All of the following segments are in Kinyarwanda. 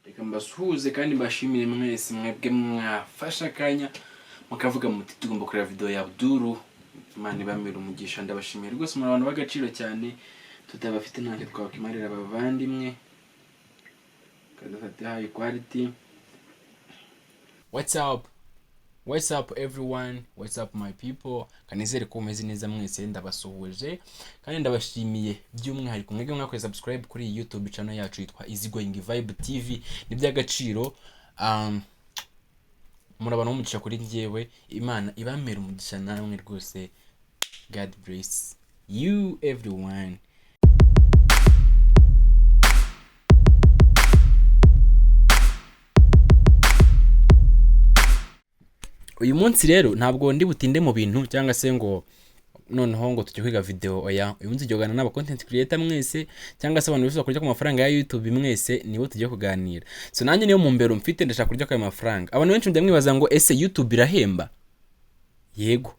Reka mbasuhuze kandi mbashimire mwese mwebwe mwafashe akanya mukavuga muti tugomba kureba video ya Abdul. Imana ibamere umugisha, ndabashimiye rwose, muri abantu b'agaciro cyane, tutabafite ntacyo twakwimarira abavandimwe. Kadufate high quality. What's up? What's up everyone? What's up my people? Kanizere ko mumeze neza mwese, ndabasuhuje kandi ndabashimiye by'umwihariko mwebwe mwakoze subscribe kuri iyi YouTube channel yacu yitwa Easy Going Vibe TV. Ni by'agaciro, muri abantu b'umugisha kuri njyewe, Imana ibamere umugisha namwe rwose. God bless you everyone. Uyu munsi rero ntabwo ndi butinde mu bintu cyangwa se ngo noneho ngo tujye kwiga video, oya. Uyu munsi tugiye kuganira n'aba content creator mwese cyangwa se abantu bifuza kurya ku mafaranga ya YouTube mwese, nibo tugiye kuganira. So nanjye niyo mu mbere mfite, ndashaka kurya ku mafaranga. Abantu benshi mujya mwibaza ngo ese YouTube irahemba? Yego,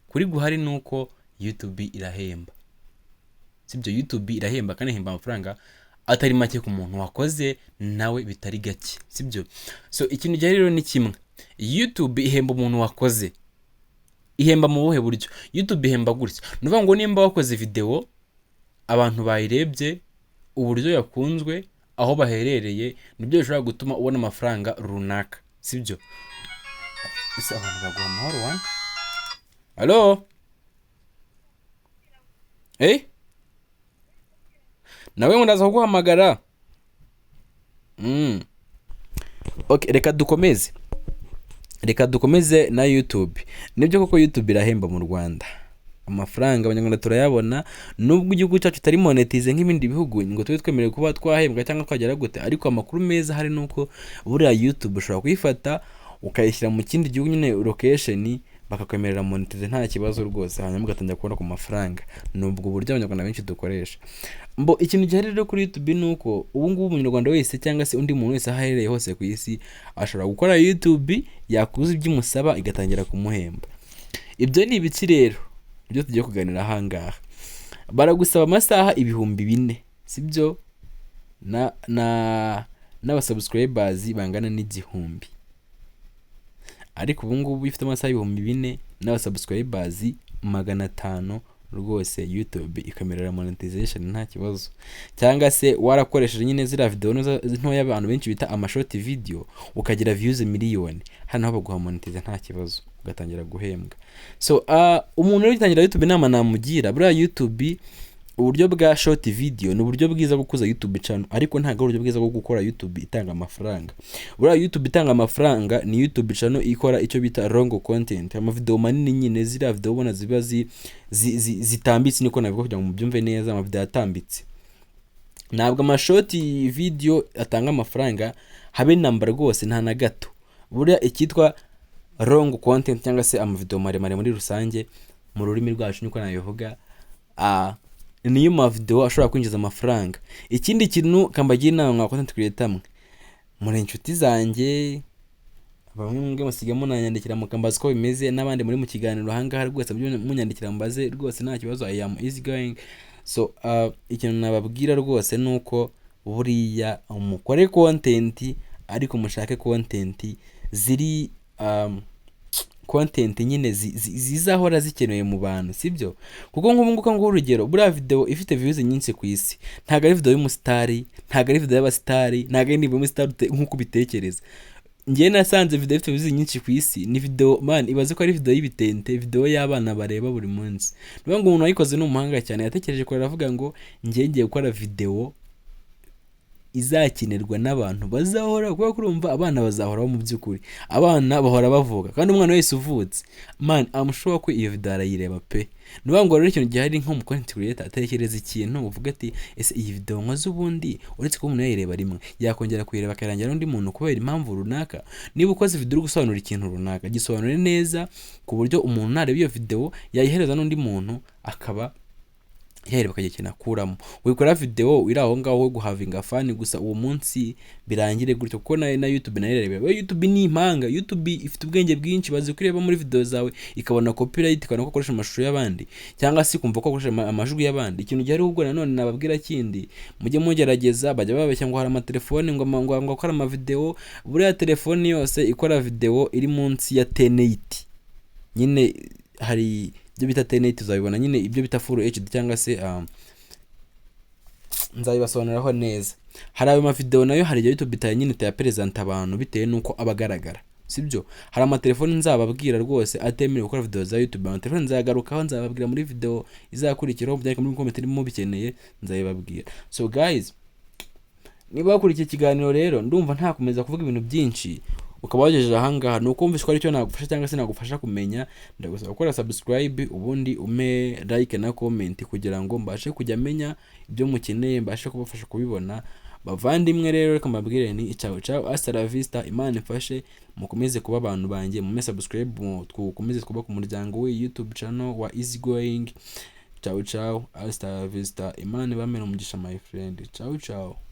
kuri guhari nuko YouTube irahemba, sibyo? YouTube irahemba kandi ihemba amafaranga atari make ku muntu wakoze nawe bitari gake, sibyo? So ikintu gihari rero ni kimwe: YouTube ihemba umuntu wakoze. Ihemba mu buhe buryo? YouTube ihemba gutya: ni ukuvuga ngo nimba wakoze video, abantu bayirebye, uburyo yakunzwe aho baherereye, nibyo bishobora gutuma ubona amafaranga runaka, sibyo? Ese abantu baguha amahoro wa? Halo, eh, nawe ngo ndaza kuguhamagara. Okay, reka dukomeze na YouTube. Nibyo koko YouTube irahemba mu Rwanda, amafaranga abanyarwanda turayabona, nubwo igihugu cyacu kitari monetize nk'ibindi bihugu ngo tube twemerewe kuba twahembwa cyangwa twagera gute. Ariko amakuru meza hari nuko buriya YouTube ushobora kuyifata ukayishyira mu kindi gihugu nyine, location, bakakwemerera monetize nta kibazo rwose, hanyuma ugatangira kubona ku mafaranga. Ni ubwo buryo abanyarwanda benshi dukoresha. Mbo ikintu gihari rero kuri YouTube ni uko ubu ngubu umunyarwanda wese cyangwa se undi muntu wese aho aherereye hose ku isi ashobora gukora YouTube, yakuza ibyo imusaba igatangira kumuhemba. Ibyo ni ibiki rero? Ibyo tugiye kuganira ahangaha: baragusaba amasaha 4000, sibyo, na n'abasubscribers bangana n'1000. Ariko ubu ngubu iyo ufite amasaha 4000 n'abasubscribers 500 rwose, YouTube ikemerera monetization nta kibazo. Cyangwa se warakoresheje nyine ziriya video ntoya abantu benshi bita amashort video, ukagira views miliyoni, hano naho baguha monetize nta kibazo, ugatangira guhembwa. So umuntu rero ugitangira YouTube, inama namugira, buriya YouTube uburyo bwa short video ni uburyo bwiza bwo kuza YouTube channel, ariko ntabwo ari uburyo bwiza bwo gukora YouTube itanga amafaranga. Buriya YouTube itanga amafaranga ni YouTube channel ikora icyo bita long content, amavideo manini nyine, ziriya video ubona ziba zitambitse, niko nabivuga kugira ngo mubyumve neza, amavideo atambitse. Ntabwo amashort video atanga amafaranga habe namba rwose, nta na gato. Buriya icyitwa long content cyangwa se amavideo maremare muri rusange mu rurimi rwacu, niko nabivuga, niyo mavideo ashobora kwinjiza amafaranga. Ikindi kintu kambagira inama mwa content creator mwe, muri inshuti zanjye, bamwe mwebwe musiga munanyandikira mukambaza uko bimeze, n'abandi muri mu kiganiro ahangaha rwose mujye munyandikira mbaze rwose nta kibazo, I am easy going. So ikintu nababwira rwose ni uko buriya mukore content, ariko mushake content ziri content nyine zizahora zikenewe mu bantu, sibyo? Kuko nk'ubu ngubu nguha urugero, buriya video ifite views nyinshi ku isi ntabwo ari video y'umusitari, ntabwo ari video y'abasitari, ntabwo ari indirimbo y'umusitari nk'uko ubitekereza. Njyewe nasanze video ifite views nyinshi ku isi ni video, man, ibaze ko ari video y'ibitente, video y'abana bareba buri munsi. Niyo ngo umuntu wayikoze ni umuhanga cyane, yatekereje kure, aravuga ngo njyewe ngiye gukora video izakenerwa n'abantu bazahora, kubera ko urumva abana bazahoraho. Mu by'ukuri abana bahora bavuka, kandi umwana wese uvutse, man, I'm sure ko iyo video arayireba pe. Ni ukuvuga ngo rero ikintu gihari, nko mu content creator, atekereza ikintu uvuga ati ese iyi video nkoze ubundi, uretse kuba umuntu yayireba rimwe, yakongera kuyireba akarangira n'undi muntu kubera impamvu runaka? Niba ukoze video uri gusobanura ikintu runaka, gisobanure neza ku buryo umuntu nareba iyo video yayihereza n'undi muntu akaba Yareba akagira ikintu akuramo. Wikora video iri aho ngaho wo guhavinga fun gusa, uwo munsi birangire gutyo, kuko na YouTube nayo irareba. We, YouTube ni impanga. YouTube ifite ubwenge bwinshi, bazi kureba muri video zawe, ikabona copyright, ikabona ko ukoresha amashusho y'abandi, cyangwa se ikumva ko ukoresha amajwi y'abandi. Ikintu gihari ahubwo nanone nababwira kindi, mujye mugerageza. Bajya babeshya ngo hari amatelefoni ngo akora amavideo. Buriya telefoni yose ikora video iri munsi ya 1080 nyine, hari ibyo bita 1080, uzabibona nyine, ibyo bita full HD, cyangwa se nzabibasobanuriraho neza. Hari ayo mavideo nayo, hari igihe YouTube itaye nyine itayaperezanta abantu bitewe n'uko aba agaragara, sibyo? Hari amatelefoni nzababwira rwose atemerewe gukora video za YouTube. Amatelefoni nzagarukaho, nzababwira muri video izakurikiraho. Byandika muri comment niba mubikeneye, nzabibabwira. So guys, niba wakurikiye ikiganiro rero, ndumva ntakomeza kuvuga ibintu byinshi. Ukaba wagejeje ahangaha, ni uko wumvise ko ari icyo nagufasha cyangwa se nagufasha kumenya. Ndagusaba gukora subscribe, ubundi ume like na comment, kugira ngo mbashe kujya menya ibyo mukeneye, mbashe kubafasha kubibona. Bavandimwe rero, reka mbabwire ni ciao ciao, hasta la vista. Imana ifashe mukomeze kuba abantu banjye, mume subscribe, twukomeze twubake umuryango we YouTube channel wa Easy Going. Ciao ciao, hasta la vista. Imana ibamere umugisha, my friend. Ciao ciao.